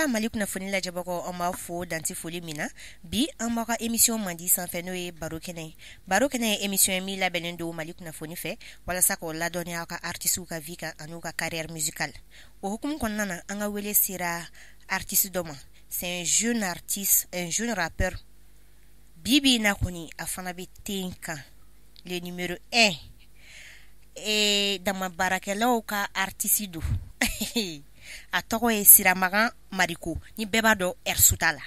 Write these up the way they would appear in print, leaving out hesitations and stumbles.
An ka Mali kunnafoni lajɛbagaw, an b'a fo danti foli min na. Bi, an b'aw ka émission mandi sanfɛ, n'o ye Baro Kɛnɛ ye. Baro Kɛnɛ ye émission ye min labɛnnen don Mali kunnafoni fɛ walasa k'o ladɔnniya aw ka artistes ka vie kan an'u ka carrière musicale. O hukumu kɔnɔna na, an ka wele sera artiste dɔ ma. C'est un jeune artiste, un jeune rappeur. Bi bi in na kɔni, a fana bɛ ten kan, le numéro 1 ee dama baarakɛlaw ka artiste don. A tɔgɔ ye Siramakan Mariko, ni bɛɛ b'a dɔn Ɛrisuta la.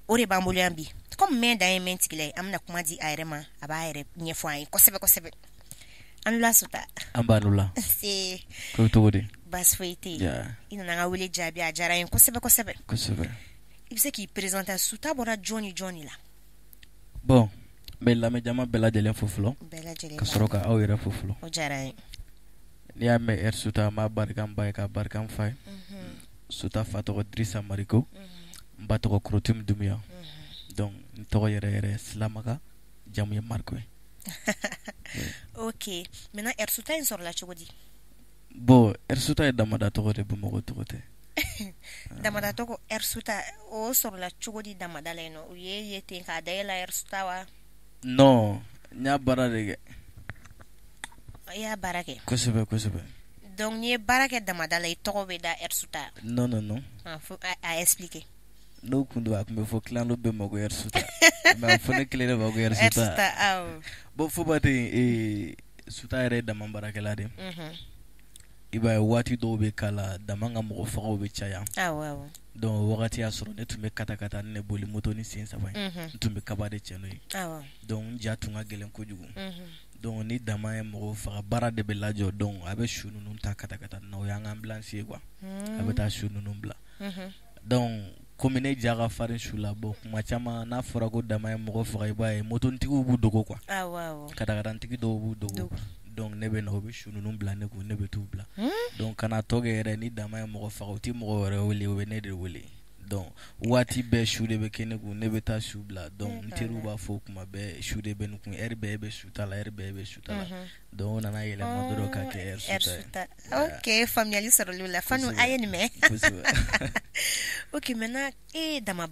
O de b'an bolo yan bi. Comme mɛn dan ye mɛn tigila ye, an bɛna kuma di a yɛrɛ ma, a b'a yɛrɛ ɲɛfɔ an ye kosɛbɛ kosɛbɛ. An la, Suta. An b'a la. Se. Ko cogo di? Baasi foyi tɛ yen. I nana an ka wele jaabi, a diyara n ye kosɛbɛ kosɛbɛ. Kosɛbɛ. I bɛ se k'i présenter? Suta bɔra jɔn ni jɔn de la? Bon, n bɛ lamɛnjama bɛɛ lajɛlen fo fɔlɔ. Bɛɛ lajɛlen. Ka sɔrɔ ka aw yɛrɛ fo fɔlɔ. O diyara n ye. N'i y'a mɛn Ɛri Suta, n b'a barika n ba ye, k'a barika n fa ye. Suta fa tɔgɔ Dirisa Mariko, n ba tɔgɔ Korotumu Dumuya. Donc n tɔgɔ yɛrɛ yɛrɛ Silamakan, jamu ye Mariko ye. Ok, maintenant, Ɛri Suta in sɔrɔla cogo di? Bon, Ɛri Suta ye damada tɔgɔ de, Bamakɔ tɔgɔ tɛ. Damada tɔgɔ Ɛri Suta, o sɔrɔla cogo di damada la yen nɔ? U ye ten k'a da e la Ɛri Suta wa? Non, n y'a baara de kɛ. I y'a baara kɛ? Kosɛbɛ kosɛbɛ. Donc n'i ye baara kɛ damada la, i tɔgɔ bɛ da Ɛri Suta? Non, non, non. Ah, faut a expliquer. N'o kun don, a tun bɛ fɔ clando bɛɛ ma ko Ɛri Suta, mais a bɛ fɔ ne kelen de ma ko Ɛri Suta. Awɔ. Bon, Foba tɛ yen, Suta yɛrɛ ye dama baarakɛla de ye. I b'a ye, waati dɔw bɛ k'a la, dama ka mɔgɔ fagaw bɛ caya. awɔ awɔ Donc o wagati y'a sɔrɔ ne tun bɛ kata kata ni ne boli moto ni sen saba ye. N tun bɛ kaba de cɛ n'o ye. Donc n ja tun ka gɛlɛn kojugu. Donc ni dama ye mɔgɔw faga, baara de bɛ lajɔ. Donc a bɛ su ninnu ta kata kata na, o y'an ka ambulance ye quoi. A bɛ taa su ninnu bila. Donc komi ne ja ka farin su la, bon, kuma caman n'a fɔra ko dama ye mɔgɔ faga, i b'a ye motontigiw b'u dogo quoi. awɔ awɔ Katakatantigi dɔw b'u dogo. Donc ne bɛ na, u bɛ su ninnu bila ne kun, ne bɛ t'u bila. Donc kana tɔ kɛ yɛrɛ, ni dama ye mɔgɔ faga, u tɛ mɔgɔ wɛrɛ wele, u bɛ ne de wele. Donc waati bɛɛ su de bɛ kɛ ne kun, ne bɛ taa su bila. Donc n teriw b'a fɔ kuma bɛɛ, su de bɛ ne kun, heure bɛɛ e bɛ su ta la, heure bɛɛ e bɛ su ta la. Donc o nana yɛlɛma dɔrɔn ka kɛ Ɛri Suta ye. Ok, faamuyali sɔrɔli o la. Fanu, a ye nin mɛn. Kosɛbɛ. Ok, maintenant, e ye dama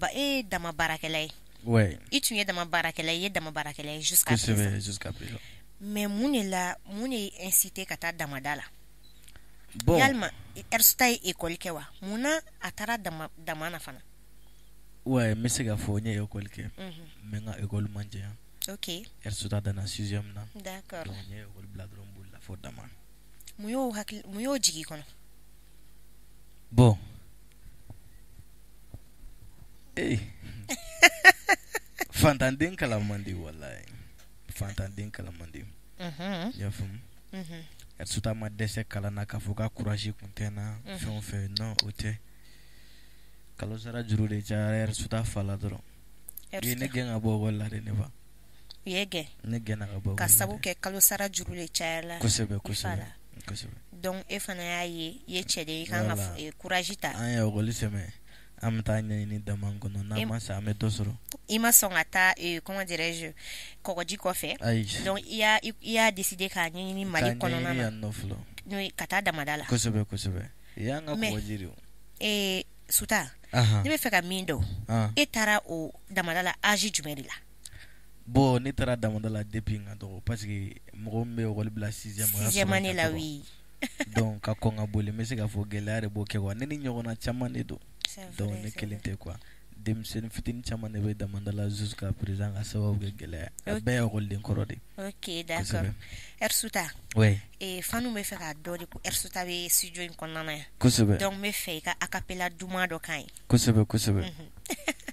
baarakɛla ye. Ouais. I tun ye dama baarakɛla ye, i ye dama baarakɛla ye jusqu'à présent. Kosɛbɛ, jusqu'à présent. Mais mun de la, mun de ye incité ka taa damada la? Bon. Yalima Ɛri Suta ye école kɛ wa? Mun na a taara dama na fana? Ouais, n bɛ se k'a fɔ n ye école kɛ. Mais n ka école man janya. Ɛri Suta danna sixième na. Donc n ye école bila dɔrɔn, n bolila fo dama. Mun y'o jigin i kɔnɔ? Bon. Ee. Fantanden kalan man di walayi. Fantanden kalan man di. I y'a faamu? Ɛri Suta ma dɛsɛ kalan na k'a fɔ k'a courage kun tɛ n na, fɛn o fɛn, non, o tɛ. Kalo sara juru de cayara Ɛri Suta fa la dɔrɔn. U ye ne gɛn ka bɔ école la de, ne fa. U ye gɛn? Ne gɛnna ka bɔ. Ka sabu kɛ kalo sara juru de cayara. Kosɛbɛ kosɛbɛ kosɛbɛ. Donc e fana y'a ye, i ye cɛ de ye, i kan ka courage ta. An ye école sɛmɛ, an bɛ taa ɲɛɲini dama kɔnɔ, n'an ma sa, an bɛ dɔ sɔrɔ. I ma sɔn ka taa, comment dirais-je, kɔgɔji kɔfɛ. Ayi. Donc i y'a décidé k'a ɲɛɲini Mali kɔnɔna na. K'a ɲɛɲini yan nɔ fɔlɔ. N'o ye ka taa damada la. Kosɛbɛ kosɛbɛ. Y'an ka kɔgɔji de o. Ee Suta, ne bɛ fɛ ka min dɔn, e taara o damada la âge jumɛn de la? Bon, ne taara damada la depuis n ka dɔgɔ, parce que mɔgɔ min bɛ école bila sixième, o y'a sɔrɔ sixième année la, oui. Donc ka kɔn ka boli, n bɛ se k'a fɔ gɛlɛya de b'o kɛ quoi. Ne ni ɲɔgɔnna caman de don. Donc ne kelen tɛ quoi. Denmisɛnnin fitinin caman de bɛ damada la jusqu'à présent ka sababu kɛ gɛlɛya. A bɛɛ ye école kɔrɔ de. Ok, d'accord. Ɛri Suta. Oui. Ee, fanu bɛ fɛ k'a dɔn de ko Ɛri Suta bɛ studio in kɔnɔna na yan. Kosɛbɛ. Donc n bɛ fɛ i ka acapella duman dɔ k'an ye. Kosɛbɛ kosɛbɛ.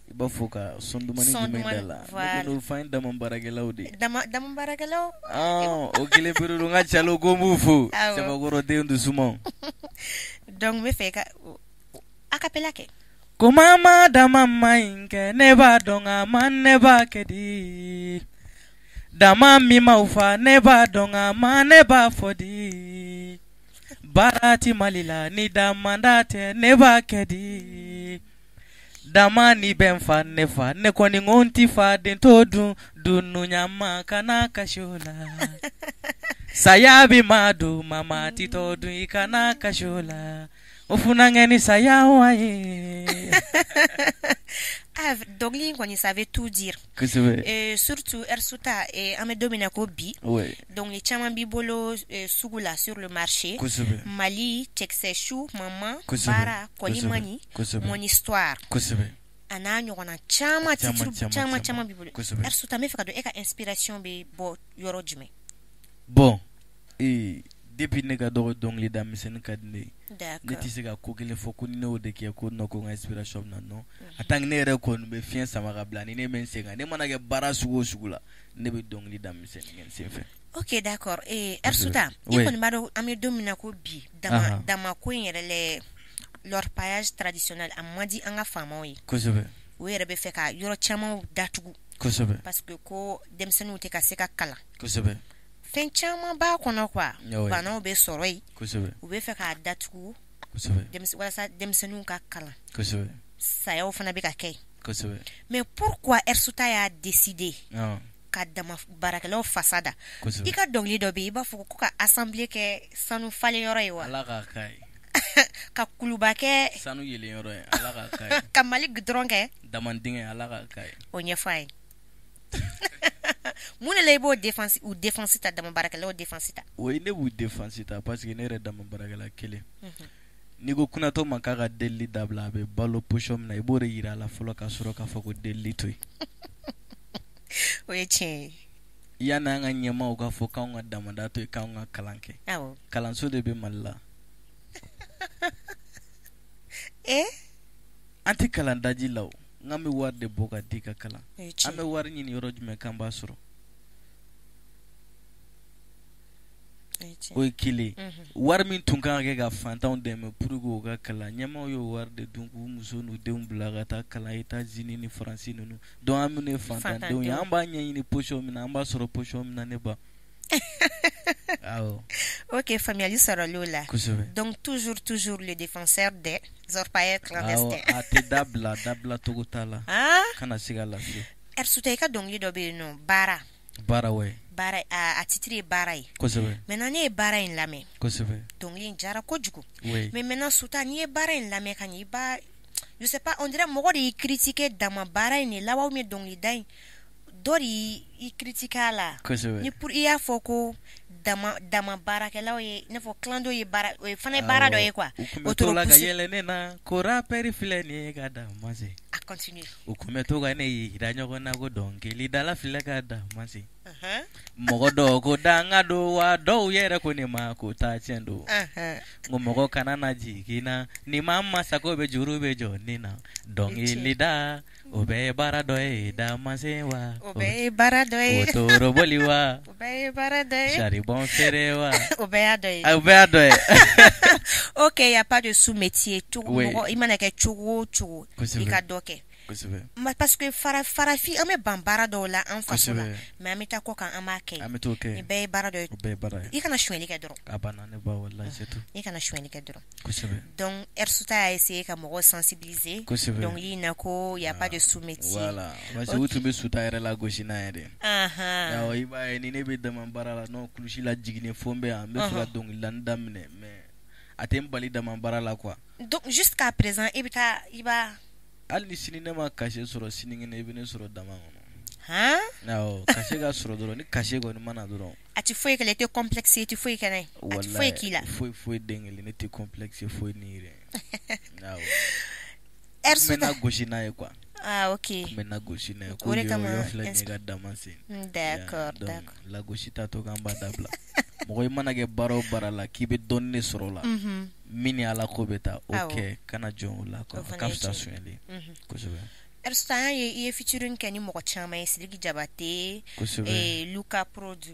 I b'a fɔ ka son dumani jumɛn da la? Ne ko fan ye dama baarakɛlaw de ye. Dama baarakɛlaw. O kelen pewu don, n ka calo ko n b'u fo. Cɛbakɔrɔden dusumanw. Donc n bɛ fɛ i ka acapella kɛ. Ko mama dama ma ɲi kɛ, ne b'a dɔn a ma, ne b'a kɛ di. Dama min m'aw fa, ne b'a dɔn a ma, ne b'a fɔ di. Baara ti Mali la ni damanda tɛ, ne b'a kɛ di. Dama ni bɛ n fa, ne fa ne kɔni ko n ti fa den to dun dunu ɲama kana kasi o la. Saya bi ma don, mama ti tɔ dun, i kana kasi o la. O funankɛ ni saya wa ye. Ah, dɔnkili in kɔni, ça veut tout dire. Kosɛbɛ. Surtout Ersuta, an bɛ don min na ko bi, dɔnkili caman b'i bolo sugu la, sur le marché. Mali, Cɛkisɛ su, Mama, Baara, Kɔlimani, Mon histoire. A n'a ɲɔgɔnna caman, titre caman caman b'i bolo. Ersuta, n bɛ fɛ ka dɔn e ka inspiration bɛ bɔ yɔrɔ jumɛn? Bon, depuis ne ka dɔgɔ, dɔnkilida misɛnnin ka di ne ye. Ne tɛ se ka ko kelen fɔ ko ni ne y'o de kɛ ko non, ko n ka inspiration bɛ na. Non, en tant que ne yɛrɛ kɔni bɛ fiɲɛ sama ka bila ni ne bɛ n sen kan, ne mana kɛ baara sugu o sugu la, ne bɛ dɔnkili da misɛnnin kɛ n sen fɛ. Ok, d'accord. Ersuta, i kɔni b'a dɔn an bɛ don min na ko bi, dama dama ko in yɛrɛ lɛ, l'orpaillage traditionnel, a man di an ka faamaw ye. O yɛrɛ bɛ fɛ ka yɔrɔ caman datugu. Parce que ko denmisɛnninw tɛ ka se ka kalan. Fɛn caman b'a kɔnɔ quoi. Banaw bɛ sɔrɔ yen. U bɛ fɛ k'a datugu. Walasa denmisɛnninw ka kalan. Sayaw fana bɛ ka kɛ yen. Mais pourquoi Ersuta y'a décidé ka dama baarakɛlaw fasa da? I ka dɔnkili dɔ bɛ yen, i b'a fɔ ko ka assemblée kɛ sanu falen yɔrɔ ye wa? Ala k'a k'a ye. Ka kuluba kɛ sanu yelen yɔrɔ ye, Ala k'a k'a ye. Ka Mali goudron kɛ dama dingɛ, Ala k'a k'a ye. O ɲɛfɔ an ye. Mun de la i b'o défense, u défense ta, dama baarakɛlaw défense ta? Oui, ne b'u défense ta parce que ne yɛrɛ dama baarakɛla kelen. N'i ko kunatɔ ma k'a ka delili dabila, a bɛ balo position min na, i b'o de yira a la fɔlɔ ka sɔrɔ k'a fɔ ko delili to yen. O ye tiɲɛ ye. Yanni an ka ɲɛmaaw ka fɔ k'anw ka damada to yen, k'anw ka kalan kɛ. Kalanso de bɛ Mali la. An tɛ kalan daji la o. N k'an bɛ wari de bɔ ka di ka kalan. An bɛ wari ɲini yɔrɔ jumɛn k'an b'a sɔrɔ? O ye kelen. Wari min tun kan ka kɛ ka fantanw dɛmɛ pour que u ka kalan, ɲɛmaaw y'o wari de dun k'u muso n'u denw bila ka taa kalan États-Unis ni Faransi ninnu. Donc an minnu ye fantandenw ye, an b'a ɲɛɲini position min na, an b'a sɔrɔ position min na, ne ba. Awɔ. Ok, faamuyali sɔrɔla o la. Donc toujours, toujours le défenseur des orpailleurs clandestins. Awɔ, a tɛ dabila, dabila cogo t'a la. Kana se ka lafiya. Ersuta, i ka dɔnkili dɔ bɛ yen nɔ, Baara. Baara, ouais. Baara, a titre ye Baara ye. Maintenant ne ye Baara in lamɛn. Dɔnkili in diyara kojugu. Mais maintenant Suta, n'i ye Baara in lamɛn ka ɲɛ, i b'a, je sais pas, on dirait mɔgɔ de y'i critiquer dama baara in de la wa, ou bien dɔnkilida in dɔ de y'i critiquer a la. Ni pour i y'a fɔ ko dama baarakɛlaw ye, i n'a fɔ clando ye baara, o ye fana ye baara dɔ ye quoi. U tun bɛ to la ka yɛlɛ ne na ko rappeur filɛ nin ye ka dama se. A continue. U tun bɛ to ka ne yira ɲɔgɔn na ko dɔnkilidala filɛ ka dama se. Mɔgɔ dɔw ko danga don wa, dɔw yɛrɛ ko ne ma ko taa tiɲɛ don. N ko mɔgɔ kana na jigin na ni ma masa ko bɛ juru bɛ jɔ ne na. Dɔnkilida o bɛɛ ye baara dɔ ye, damasen wa. O bɛɛ ye baara dɔ ye. Wotoro boli wa. O bɛɛ ye baara dɔ ye. Charbon feere wa. O bɛɛ y'a dɔ ye. O bɛɛ y'a dɔ ye. Ok, y a pas de sous-métier. Cogo mɔgɔ i mana kɛ cogo o cogo, i ka dɔ kɛ. Parce que farafin, an bɛ ban baara dɔw la an faso la, mais an bɛ taa kɔ kan, an b'a kɛ. An bɛ t'o kɛ. Nin bɛɛ ye baara dɔ ye. O bɛɛ ye baara ye. I kana sonyali kɛ dɔrɔn. A banna ne ba, wallahi, c'est tout. I kana sonyali kɛ dɔrɔn. Donc Ersuta y'a essayé ka mɔgɔw sensibiliser. Dɔnkili in na ko y a pas de sous-métier. Voilà, parce que u tun bɛ Suta yɛrɛ lagosi n'a ye dɛ. Awɔ, i b'a ye ni ne bɛ dama baara la, non, kulusi lajiginnen fo n bɛ yan, n bɛ fɛ ka dɔnkilidani daminɛ, mais a tɛ n bali dama baara la quoi. Donc jusqu'à présent i bɛ taa i b'a. Hali ni sini ne ma cachet sɔrɔ, sinikɛnɛ i bɛ ne sɔrɔ dama kɔnɔ. Han? Awɔ, cachet ka sɔrɔ dɔrɔn, ni cachet kɔni ma na dɔrɔn. A tɛ foyi kɛ la, i tɛ complexe, i tɛ foyi kɛ n'a ye. A tɛ foyi k'i la. Foyi foyi den kelen, ne tɛ complexe foyi ni yɛrɛ. Awɔ. Ersuta. N bɛ na gosi n'a ye quoi. Ah, ok. N bɛ na gosi n'a ye. O de kama. Ko filɛ nin ye ka dama sen. D'accord, d'accord. Lagosi t'a to k'an b'a dabila. Mɔgɔ i mana kɛ baara o baara la k'i bɛ dɔɔnin de sɔrɔ o la. Min ni Ala ko bɛ taa, o kɛ, kana jɔn o la quoi. A ka fisa sonyali. Kosɛbɛ. Ersuta, an y'a ye i ye featuring kɛ ni mɔgɔ caman ye, Sidiki Jabate, Luka Prod.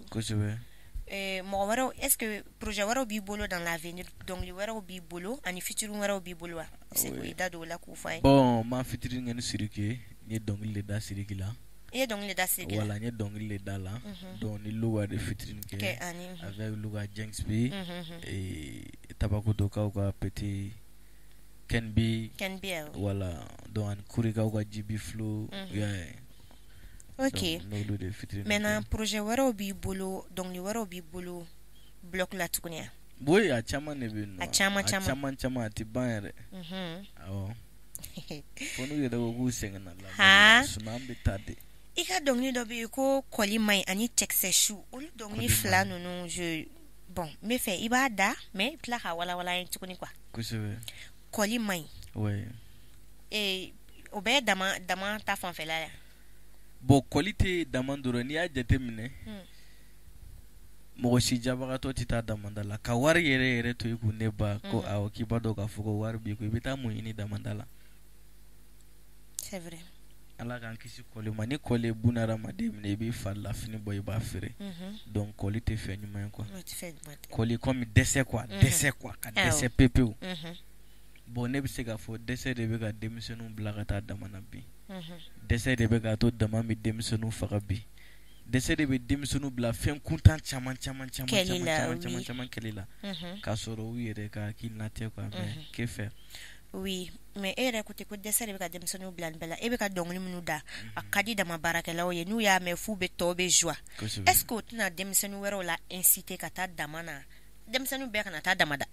Mɔgɔ wɛrɛw, est-ce que projet wɛrɛw b'i bolo dans l'avenir, dɔnkili wɛrɛw b'i bolo ani featuring wɛrɛw b'i bolo wa? I bɛ se k'i da don o la k'o fɔ an ye. Bon, n ma featuring kɛ ni Sidiki ye, n ye dɔnkili de da Sidiki la. I ye dɔnkili da Sidiki la? Voilà, n ye dɔnkili de da la. Donc ni Luka de featuring kɛ avec Luka Jenks B, et Tabakotokaw ka petit Ken B. Ken B, awɔ. Voilà, donc ani Kurikaw ka GB Flow, yeah. Ok. Donc n'olu de featuring kɛ. Maintenant projet wɛrɛw b'i bolo, dɔnkili wɛrɛw b'i bolo bloc la tuguni wa? Oui, a caman de bɛ yen nɔ. A caman caman. A caman caman, a tɛ ban yɛrɛ. Awɔ. Fo n'u yɛrɛ ko k'u sɛgɛnna lamɛnni na, sinon an bɛ taa de. I ka dɔnkili dɔ bɛ yen ko kɔli man ɲi ani cɛkisɛ su, olu dɔnkili fila ninnu, je bon n bɛ fɛ i b'a da, mais i bɛ tila k'a walawala an ye tuguni quoi. Kosɛbɛ. Kɔli man ɲi. Oui. Ee, o bɛɛ dama dama ta fanfɛla ya. Bon, kɔli tɛ dama dɔrɔn, n'i y'a jateminɛ. Mɔgɔ si jabagatɔ tɛ taa damanda la ka wari yɛrɛ yɛrɛ to i kun, ne ba ko awɔ, k'i b'a dɔn k'a fɔ ko wari b'i kun, i bɛ taa mun ɲini damanda la? C'est vrai. Ala k'an kisi kɔli ma. Ni kɔli ye buna hadamaden minɛ, i b'i fari la fini bɔ, i b'a feere. Donc kɔli tɛ fɛn ɲuman ye quoi. Kɔli comme dɛsɛ quoi, dɛsɛ quoi, ka dɛsɛ pepewu. Bon, ne bɛ se k'a fɔ dɛsɛ de bɛ ka denmisɛnninw bila ka taa dama na bi. Dɛsɛ de bɛ k'a to dama bɛ denmisɛnninw faga bi. Dɛsɛ de bɛ denmisɛnninw bila fɛn kuntan caman caman caman caman caman caman caman kɛli la, k'a sɔrɔ u yɛrɛ ka hakilina tɛ quoi, mais que faire. Oui, mais e yɛrɛ ko ten ko dɛsɛ de bɛ ka denmisɛnninw bila nin bɛɛ la. E bɛ ka dɔnkili minnu da, a ka di dama baarakɛlaw ye, n'u y'a mɛn f'u bɛ tɔw bɛ joie. Est-ce que o tɛna denmisɛnnin wɛrɛw la inciter ka taa dama na? Denmisɛnninw bɛɛ kana taa damada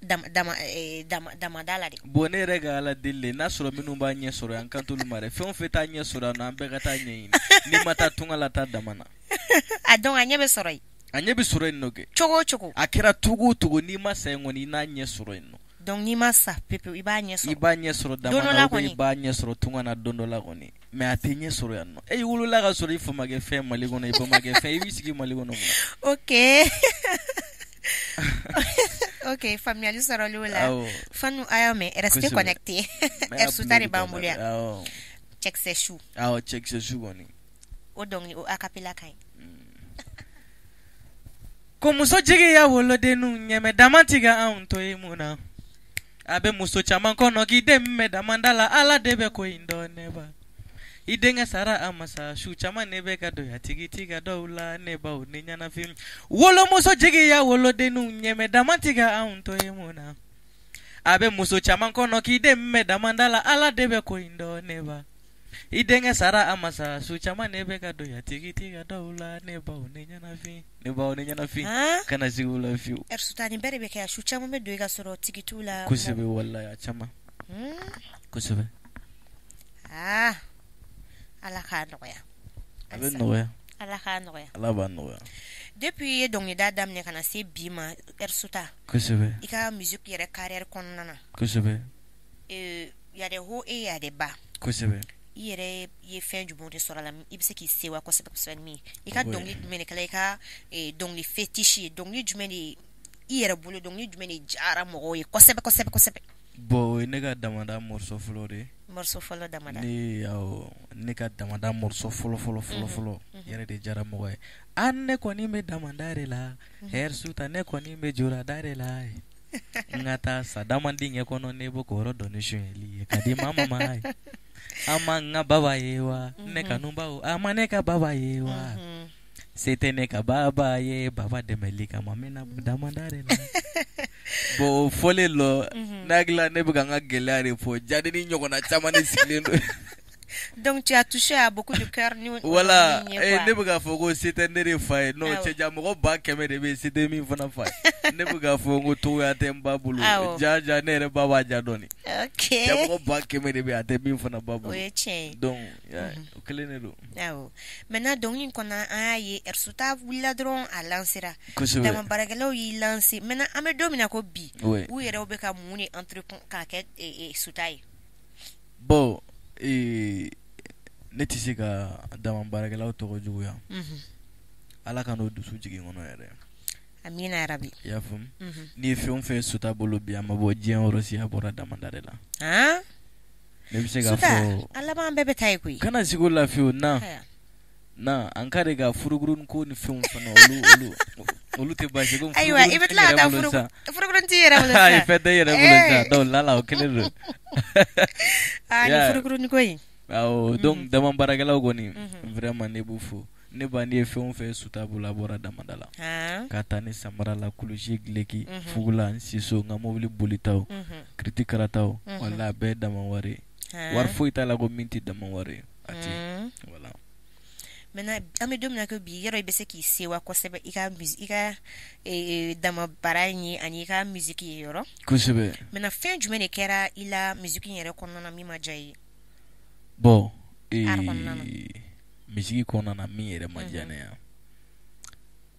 la dɛ. Bon, ne yɛrɛ ka Ala deli, n'a sɔrɔ minnu b'a ɲɛ sɔrɔ yan, kan t'olu ma dɛ. Fɛn o fɛn t'a ɲɛ sɔrɔ yan nɔ, an bɛɛ ka taa ɲɛɲini. N'i ma taa tunga la, taa dama na. A donc a ɲɛ bɛ sɔrɔ yen. A ɲɛ bɛ sɔrɔ yen nɔ kɛ. Cogo o cogo. A kɛra cogo o cogo, n'i ma sa yen kɔni, i n'a ɲɛ sɔrɔ yen nɔ. Donc n'i ma sa pepewu, i b'a ɲɛ sɔrɔ. I b'a ɲɛ sɔrɔ dama na, ou bien i b'a ɲɛ sɔrɔ tunga na don dɔ la kɔni. Mais a tɛ ɲɛ sɔrɔ yan nɔ. E wolola ka sɔrɔ i fa ma kɛ fɛn Mali kɔnɔ, i ba ma kɛ fɛn, i b'i sigi Mali kɔnɔ mun na? Ok. Ok, faamuyali sɔrɔli o la. Fanu a y'a mɛn, restez connecté. Suta de b'an bolo yan. Cɛkisɛ su. Awɔ, cɛkisɛ su kɔni. O dɔnkili o acapella ka ɲi. Ko muso jigi ya wolodenninw ɲɛmɛ dama tigɛ anw to yen mun na? A bɛ muso caman kɔnɔ k'i den bɛ damanda la, Ala de bɛ ko in dɔn ne ba. I denkɛ sara a ma sa, su caman ne bɛ ka don ya tigi tigɛ dɔw la, ne baw ni ɲɛnafin. Wolomuso jigi ya wolodenninw ɲɛmɛ dama tigɛ anw to yen mun na? A bɛ muso caman kɔnɔ k'i den bɛ damanda la, Ala de bɛ ko in dɔn ne ba. I denkɛ sara a ma sa, su caman ne bɛ ka don ya tigi tigɛ dɔw la, ne baw ni ɲɛnafin. Ne baw ni ɲɛnafin. Kana sigi o la fiyewu. Suta, nin bɛɛ de bɛ kɛ, su caman bɛ don i ka sɔrɔ tigi t'u la. Kosɛbɛ, walayi, a caman. Kosɛbɛ. Aa, Ala k'a nɔgɔya. A bɛ nɔgɔya. Ala k'a nɔgɔya. Ala b'a nɔgɔya. Depuis i ye dɔnkilida daminɛ ka na se bi ma, Suta. Kosɛbɛ. I ka musique yɛrɛ carrière kɔnɔna na. Kosɛbɛ. Y a des hauts et y a des bas. Kosɛbɛ. I yɛrɛ ye fɛn jumɛn de sɔrɔ a la, i bɛ se k'i sewa kosɛbɛ kosɛbɛ min? I ka dɔnkili jumɛn de kɛla i ka dɔnkili fétiche ye? Dɔnkili jumɛn de i yɛrɛ bolo, dɔnkili jumɛn de diyara mɔgɔw ye kosɛbɛ kosɛbɛ kosɛbɛ? Bon, o ye ne ka damada morceau fɔlɔ de ye. Morceau fɔlɔ damada. Ne, awɔ, ne ka damada morceau fɔlɔ fɔlɔ fɔlɔ fɔlɔ yɛrɛ de diyara mɔgɔ ye. A ne kɔni bɛ damada de la, Suta, ne kɔni bɛ jurada de la. N ka taa sa dama denkɛ kɔnɔ, ne bɔ k'o yɔrɔ dɔn ni sonyɛli ye ka di mama ma ye. A ma n ka baba ye wa, ne kanubaw, a ma ne ka baba ye wa. Se tɛ ne ka baba ye, baba dɛmɛli kama, n bɛna damada de la. Bon, o fɔlen lɔ, ne hakili la ne bɛ ka n ka gɛlɛya de fɔ, jadenni ɲɔgɔnna caman de sigilen don. Donc tu as touché à beaucoup de cœurs. Voilà, ne bɛ k'a fɔ ko se tɛ ne de fa ye. Non, cɛja mɔgɔ 100 000 de bɛ yen, se tɛ min fana fa ye. Ne bɛ k'a fɔ ko togoya tɛ n ba bolo. Ja ja, ne yɛrɛ ba b'a ja dɔɔni. Ok. Cɛ mɔgɔ 100 000 de bɛ yen, a tɛ min fana ba bolo. O ye tiɲɛ ye. Donc o kelen de don. Awɔ. Maintenant dɔnkili in kɔnɔ, an y'a ye Suta wulila dɔrɔn a lancera. Kosɛbɛ. Dama baarakɛlaw y'i lancer. Maintenant an bɛ don min na ko bi, u yɛrɛw bɛ ka mun de entreprendre k'a kɛ Suta ye? Bon, ne tɛ se ka dama baarakɛlaw tɔgɔ juguya. Ala ka n'o dusu jigin kɔnɔ yɛrɛ. Amina yarabi. I y'a faamu? N'i ye fɛn o fɛn Suta bolo bi, a ma bɔ diɲɛ yɔrɔ si, a bɔra damada de la. Ne bɛ se k'a fɔ. A laban bɛɛ bɛ taa yen koyi. Kana sigi o la fiyewu na. Na an ka de ka furukurun ko ni fɛnw fana, olu tɛ baasi ko. Ayiwa, i bɛ tila ka taa furukurun t'i yɛrɛ bolo sisan. Ayi, fɛn tɛ i yɛrɛ bolo sisan, donc lala o kelen don. Aa, ni furukurun ko in. Awɔ, donc dama baarakɛlaw kɔni, vraiment ne b'u fo. Ne ba, n'i ye fɛn o fɛn Suta bolo, a bɔra damada la. Ka taa ni samara la, kulusi, gileki, fugula, n siso, n ka mobili bolitaw, kiriti karataw, wala a bɛɛ ye dama wari ye. Wari foyi t'a la ko min tɛ dama wari ye. A tɛ. Voilà. Maintenant an bɛ don min na ko bi, yɔrɔ i bɛ se k'i sewa kosɛbɛ i ka i ka dama baara in ye ani i ka musique ye yɔrɔ. Kosɛbɛ. Maintenant, fɛn jumɛn de kɛra i la musique in yɛrɛ kɔnɔna na min ma diya i ye? Bon, Art kɔnɔna na. Musique kɔnɔna na min yɛrɛ ma diya ne ye,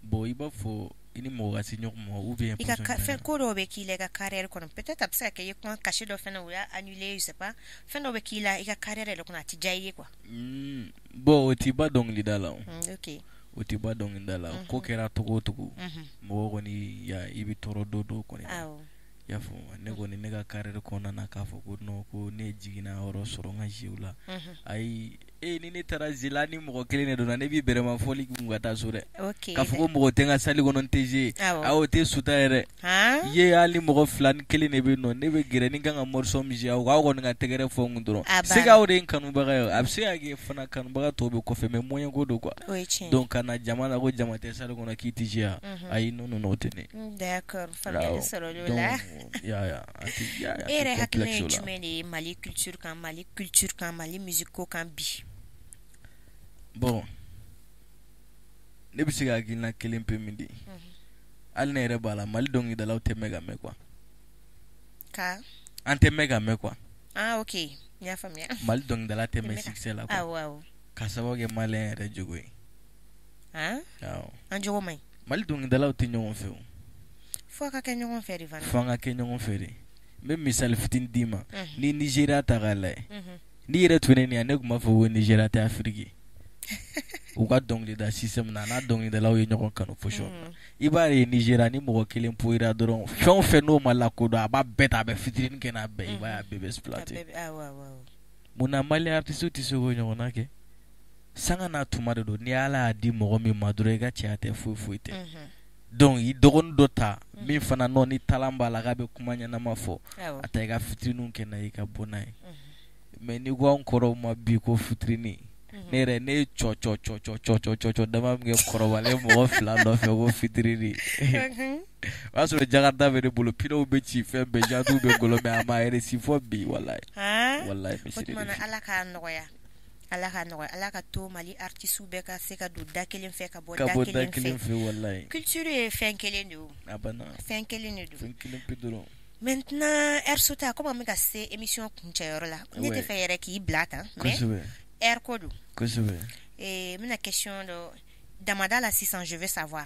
bon, i b'a fɔ i ni mɔgɔ ka se ɲɔgɔn ma ou bien i ka fɛn ko dɔw bɛ k'i la i ka carrière kɔnɔ, peut-être a bɛ se ka kɛ i ye kuma cachet dɔ fɛnɛ o y'a annulé, je sais pas, fɛn dɔ bɛ k'i la i ka carrière yɛrɛ kɔnɔ, a tɛ diya i ye quoi. Bon, o t'i ba dɔnkilida la o. Ok. O t'i ba dɔnkilida la. Ko kɛra togo o togo, mɔgɔ kɔni ya i bɛ tɔɔrɔ dɔ dɔw kɔni na. I y'a faamu? Ne kɔni, ne ka carrière kɔnɔna na, k'a fɔ ko non, ko ne jiginna yɔrɔ sɔrɔ n ka jeu la, ayi. E ni ne taara zela ni mɔgɔ kelen de donna, ne b'i bɛrɛma fɔli kun ka taa so dɛ. K'a fɔ ko mɔgɔ tɛ n ka salle kɔnɔ, n tɛ jouer, ayi, o tɛ Suta ye dɛ. I ye, hali mɔgɔ fila ni kelen de bɛ yen nɔ, ne bɛ gɛrɛ ni kan ka morceau min jouer, aw kɔni ka tɛgɛrɛ fɔ n kun dɔrɔn. C'est que aw de ye n kanubaga ye. A bɛ se ka kɛ fana kanubaga tɔw bɛ kɔfɛ, mais moyen ko don quoi. Donc ka na jama la ko jama tɛ salle kɔnɔ k'i tɛ jouer, ayi, non non non, o tɛ ne. D'accord, faamuyali sɔrɔla o la. Ya, e yɛrɛ hakilina ye jumɛn de ye Mali culture kan, Mali culture kan, Mali musique ko kan bi? Bon, ne bɛ se ka hakilina kelen pe min di, hali ne yɛrɛ b'a la, Mali dɔnkilidalaw tɛ mɛn ka mɛn quoi. Ka An tɛ mɛn ka mɛn quoi. Ah, ok, n y'a faamuya. Mali dɔnkilidala tɛ mɛn succès la quoi. Awɔ awɔ. Ka sababu kɛ malien yɛrɛ jogo ye. Awɔ. An jogo man ɲi. Mali dɔnkilidalaw tɛ ɲɔgɔn fɛ o. Fo ka kɛ ɲɔgɔn fɛ de fana. Fo an ka kɛ ɲɔgɔn fɛ de. N bɛ misali fitinin d'i ma. Ni Nigéria ta k'a lajɛ, n'i yɛrɛ tun ne nin yan, ne tun b'a fɔ ko Nigéria tɛ Afiriki. U ka dɔnkilida système na, a n'a dɔnkilidalaw ye ɲɔgɔn kanu position na, i b'a ye Nigéria, ni mɔgɔ kelen poyira dɔrɔn, fɛn o fɛn n'o ma lakodɔn, a b'a bɛɛ ta, a bɛ featuring kɛ n'a bɛɛ, i b'a ye a bɛɛ bɛ exploiter. Munna Mali artiste tɛ se k'o ɲɔgɔnna kɛ? Sanga n'a tuma de don. Ni Ala y'a di mɔgɔ min ma dɔrɔn, i ka cɛya tɛ, foyi foyi tɛ. Donc i dɔgɔnin dɔ ta min fana nɔ ni talent b'a la, k'a bɛ kuma ɲɛnama fɔ, a ta i ka featuring kɛ n'a ye, i ka bɔ n'a ye. Mais n'i ko anw kɔrɔw ma bi ko featuring, ne yɛrɛ, ne ye cɔ cɔ cɔ cɔ cɔ cɔ cɔ cɔ dama min kɛ kɔrɔbalen mɔgɔ fila nɔfɛ ko featuring, o y'a sɔrɔ jakarta bɛ ne bolo, pneu bɛ ci, fɛn bɛɛ, jantiw bɛ golo, mais a ma réussi fɔ bi, walayi, walayi. Misiri. O tuma Ala k'a nɔgɔya, Ala ka nɔgɔya, Ala ka to Mali artistes bɛɛ ka se ka don da kelen fɛ, ka bɔ da kelen fɛ, walayi. Culture ye fɛn kelen de ye o. A banna. Fɛn kelen de don. Fɛn kelen pe dɔrɔn. Maintenant, Air comme an bɛ ka se émission kuncɛyɔrɔ la, ne tɛ fɛ yɛrɛ k'i bila tan, mais heure ko don. N bɛna question dɔ damada la sisan, je veux savoir,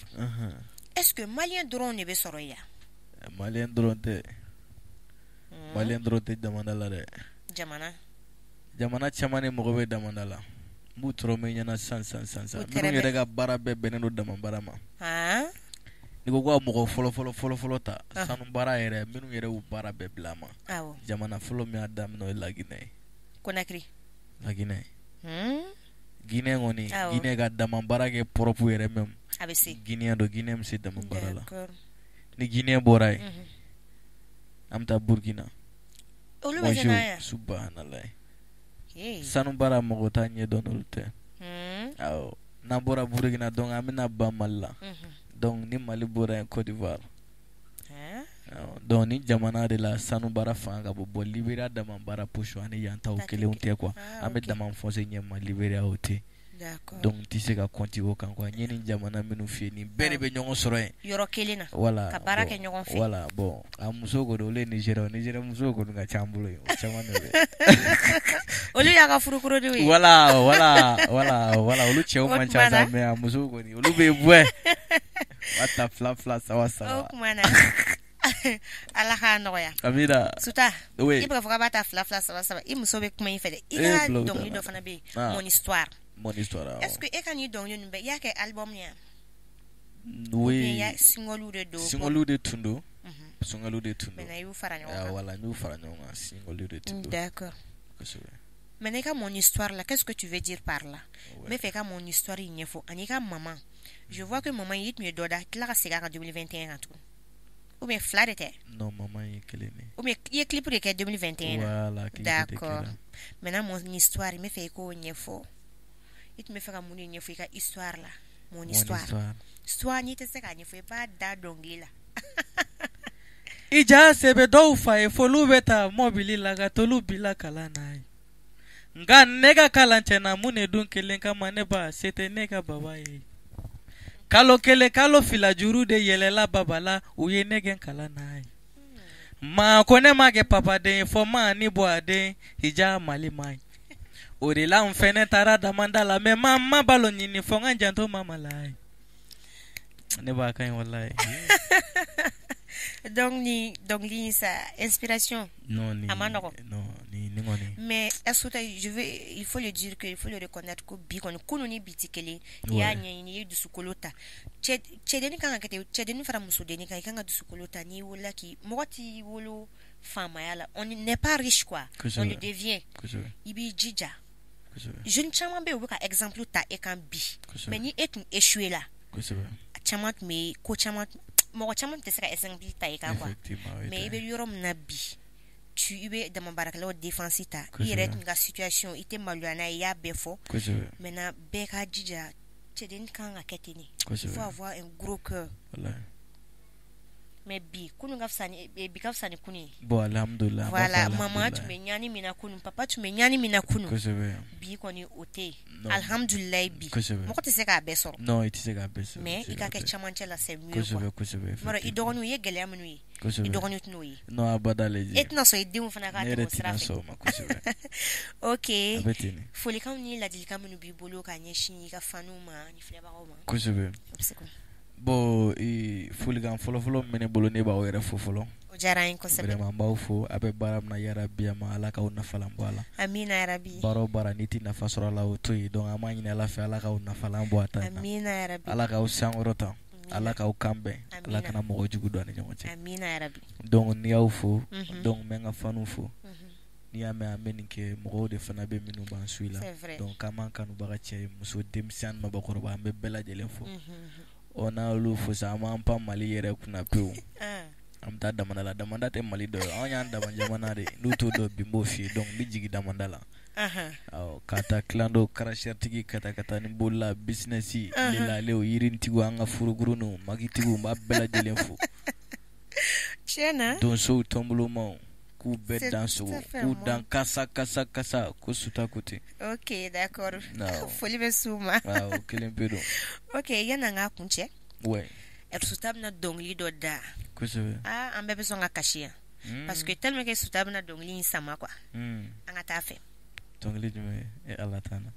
est-ce que malien dɔrɔn de bɛ sɔrɔ yan? Malien dɔrɔn tɛ, malien dɔrɔn tɛ damada la dɛ. Jamana Jamana caman de mɔgɔ bɛ damada la. N b'u tɔrɔ min ɲɛna sisan sisan sisan sisan, minnu yɛrɛ ka baara bɛɛ bɛnnen don dama baara ma. N'i ko ko ka mɔgɔ fɔlɔ fɔlɔ fɔlɔ fɔlɔ ta sanu baara yɛrɛ, minnu yɛrɛ y'u baara bɛɛ bila a ma, jamana fɔlɔ min y'a daminɛ, o ye Laginɛ ye. Conakry. Laginɛ, Guinée kɔni, Guinée ka dama baara kɛ propre yɛrɛ même. A bɛ se. Guinée don, Guinée bɛ se dama baara la. Ni Guinée bɔra yen, an bɛ taa Burkina. Olu bɛ se n'a ye. Subahanallahi, sanu baara mɔgɔ t'a ɲɛdɔn n'olu tɛ. Awɔ, n'an bɔra Burkina, donc an bɛna ban Mali la. Donc ni Mali bɔra yen, Côte d'Ivoire. Donc ni jamana de la sanu baara fanga ka bon. Bon, Libéria dama baara position ani yan taw kelenw tɛ quoi. An bɛ dama foncé ɲɛ ma, Libéria o tɛ. Donc n tɛ se ka compter o kan quoi. N ye nin jamana minnu f'i ye, nin bɛɛ de bɛ ɲɔgɔn sɔrɔ yen. Yɔrɔ kelen na. Voilà. Ka baara kɛ ɲɔgɔn fɛ. Voilà, bon, a muso kɔni, olu ye Nigéria, Nigéria musow kɔni ka ca an bolo yen, o caman de bɛ. Olu y'a ka furukurudenw ye. Voilà, olu cɛw man ca sa, mais a musow kɔni, olu bɛ bɔ u b'a ta fila fila, saba saba. O tuma na Ala k'a nɔgɔya. Amina. Suta. Oui. I bɛ k'a fɔ k'a b'a ta fila fila, saba saba, i muso bɛ kuma i fɛ dɛ. I ka dɔnkili dɔ fana bɛ yen, Mon histoire. Mon histoire. Est-ce que e ka nin dɔnkili ninnu bɛɛ, i y'a kɛ album ye? Oui. Single de don? Single de tun don. Single de tun don. Maintenant i y'u fara ɲɔgɔn kan. Voilà, n y'u fara ɲɔgɔn kan, single de tun don. D'accord. Kosɛbɛ. Maintenant, i ka Mon histoire la, qu'est-ce que tu veux dire par là? N bɛ fɛ i ka Mon histoire in ɲɛfɔ ani i ka maman. Je vois que maman, i tun ye dɔ da, tila ka segin a kan 2021 kan tugun. Ou bien fila de tɛ? Non, maman ye kelen de. Ou bien i ye clip de kɛ 2021 na? Voilà, clip de kɛra. D'accord. Maintenant, Mon histoire, n bɛ fɛ i k'o ɲɛfɔ. I tun bɛ fɛ ka mun de ɲɛfɔ i ka histoire la? Mon histoire. Histoire, n'i tɛ se k'a ɲɛfɔ, i b'a da dɔnkili la. I ja sɛbɛ dɔw fa ye, f'olu bɛ taa mɔbili la ka t'olu bila kalan na ye. Nka ne ka kalan tiɲɛna mun de dun kelen kama ne ba se tɛ ne ka baba ye. Kalo 1 kalo 2 juru de yɛlɛla baba la u ye ne gɛn kalan na ye. Ma ko ne ma kɛ papaden ye fɔ ma ni bɔ a den hija Mali ma ye. O de la n fɛnɛ taara damanda la mais ma ma balo ɲini fɔ n ka janto mama la ye. Ne b'a ka ɲi walayi. Donc ni dɔnkili in sa inspiration. Non ni a ma nɔgɔn. Non ni ni kɔni. Mais Suta, je veux il faut le dire que il faut le reconnaître ko bi kɔni kunun ni bi tɛ kelen. I y'a ɲɛɲini, i ye dusukolo ta. Cɛdennin kan ka kɛ ten, cɛdennin fara musodennin kan, i kan ka dusukolo ta n'i wolola k'i mɔgɔ t'i wolo faamaya la. On n'est pas riche quoi. On le devient. I b'i jija. Jeune caman bɛ yen, u bɛ ka exemple ta e kan bi. Mais ni e tun échoué la. Caman tun bɛ ko caman, mɔgɔ caman tɛ se ka exemple ta i kan quoi. Mais i bɛ yɔrɔ min na bi, tu i bɛ dama baarakɛlaw défense ta. I yɛrɛ tun ka situation, i tɛ maloya n'a ye, i y'a bɛɛ fɔ. Maintenant bɛɛ ka jija, cɛdennin kan ka kɛ ten de. Il faut avoir un gros cœur. Mais bi kunun ka fisa ni bi ka fisa ni kunun ye. Bon alhamdulillah. Voilà, maman tun bɛ ɲani min na kunun, papa tun bɛ ɲani min na kunun. Bi kɔni o tɛ yen. Alhamdulillah bi. Mɔgɔ tɛ se k'a bɛɛ sɔrɔ. Non, i tɛ se k'a bɛɛ sɔrɔ. Mais i ka kɛ camancɛ la, c'est mieux quoi. I dɔgɔninw ye gɛlɛya minnu ye. I dɔgɔninw tɛn'o ye. Non, abada lajɛ. E tɛna sɔn i denw fana k'a tɛmɛ o sira fɛ. Ne yɛrɛ tɛna sɔn o ma kosɛbɛ. Ok. A bɛ ten de. Folikanw ni ladilikan minnu b'i bolo ka ɲɛsin i ka faniw ma ani filɛbagaw ma. Kosɛbɛ. Bon folikan fɔlɔfɔlɔ min bɛ ne bolo, ne b'aw yɛrɛ fo fɔlɔ. O diyara an ye kosɛbɛ. Vraiment n b'aw fo, a bɛ baara min na yarabi a ma Ala k'aw nafalan bɔ a la. Amina yarabi. Baara o baara n'i tɛ nafa sɔrɔ a la o to yen, donc an b'a ɲini Ala fɛ Ala k'aw nafalan bɔ a ta in na. Amina yarabi. Ala k'aw sankɔrɔta. Ala k'aw kan bɛn. Ala kana mɔgɔ jugu don an ni ɲɔgɔn cɛ. Amina yarabi. Donc n'i y'aw fo, donc n bɛ n ka faniw fo. N'i y'a mɛn an bɛ nin kɛ, mɔgɔw de fana bɛ minnu b'an suit la. Donc an b'an kanubaga cɛ muso denmisɛnnin mabɔkɔrɔba an bɛ bɛɛ lajɛlen fo. Ɔ n'an y'olu fo sa, an b'an pan Mali yɛrɛ kunna pewu. An bɛ taa damanda la, damanda tɛ Mali dɔ ye, anw y'an dama jamana de ye, n'u t'o dɔn bi n b'o f'i ye, donc n bɛ jigin damanda la. Awɔ, ka taa kilando karasɛritigi ka taa ka taa ni bolola business lelalew yirintigiw an ka furukuruninw magitigiw n b'a bɛɛ lajɛlen fo. Tiɲɛ na. Donsow tɔnbolomaw k'u bɛɛ dan sogo, k'u dan kasa kasa kasa ko Suta ko ten. Ok d'accord. Foli bɛ s'u ma. Awɔ, kelen pe don. Ok, yanni an k'a kuncɛ. Ouais. Suta bɛna dɔnkili dɔ da. Kosɛbɛ. Ah, an bɛɛ bɛ sɔn ka kasi yan. Parce que tellement que Suta bɛna dɔnkili in sama quoi. An ka taa fɛ. Dɔnkili jumɛn ye? Ala t'an na.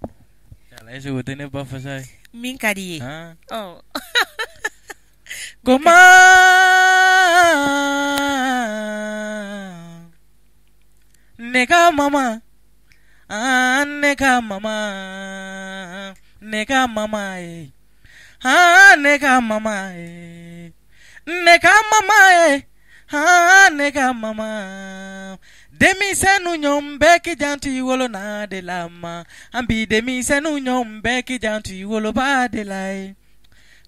Ala est-ce que o tɛ ne ba fasa ye? Min ka di i ye. Ɔ. Koma ne ka mama, ah ne ka mama, ne ka mama ye, ah ne ka mama ye, ne ka mama ye, ah ne ka mama. Denmisɛnnu ɲɔgɔn bɛɛ k'i janto i wolo na de la ma, an bi denmisɛnnu ɲɔgɔn bɛɛ k'i janto i woloba de la ye.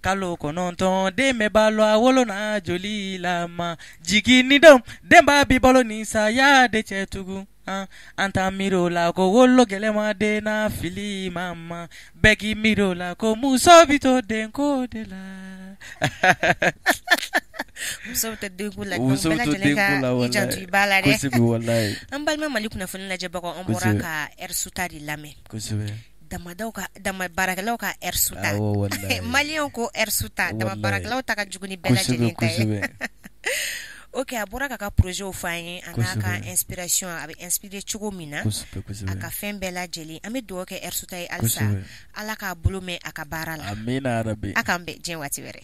Kalo 9 den bɛ balo a wolo na joli la ma, jiginni don den b'a bi balo ni saya de cɛ tugun. An t'an miiri o la ko wolo gɛlɛma den na fili mama, bɛɛ k'i miiri o la ko muso bɛ to denko de la. Muso bɛ to denko la, muso bɛ to denko la, i janto i ba la dɛ. Kosɛbɛ walayi. An balima Mali kunnafoni lajɛbagaw, an bɔra ka Suta de lamɛn. Kosɛbɛ. Damadaw ka dama baarakɛlaw ka Suta. Awɔ walayi. Maliyɛnw ko Suta, dama baarakɛlaw ta ka jugu ni bɛɛ lajɛlen ta ye. Ok, a bɔra k'a ka projet fɔ an ye, a n'a ka inspiration, a bɛ inspiré cogo min na, a ka fɛn bɛɛ lajɛlen. An bɛ dugawu kɛ Suta ye halisa, Ala k'a bolo mɛn a ka baara la. Amina yarabi. A k'an bɛn diɲɛ waati wɛrɛ.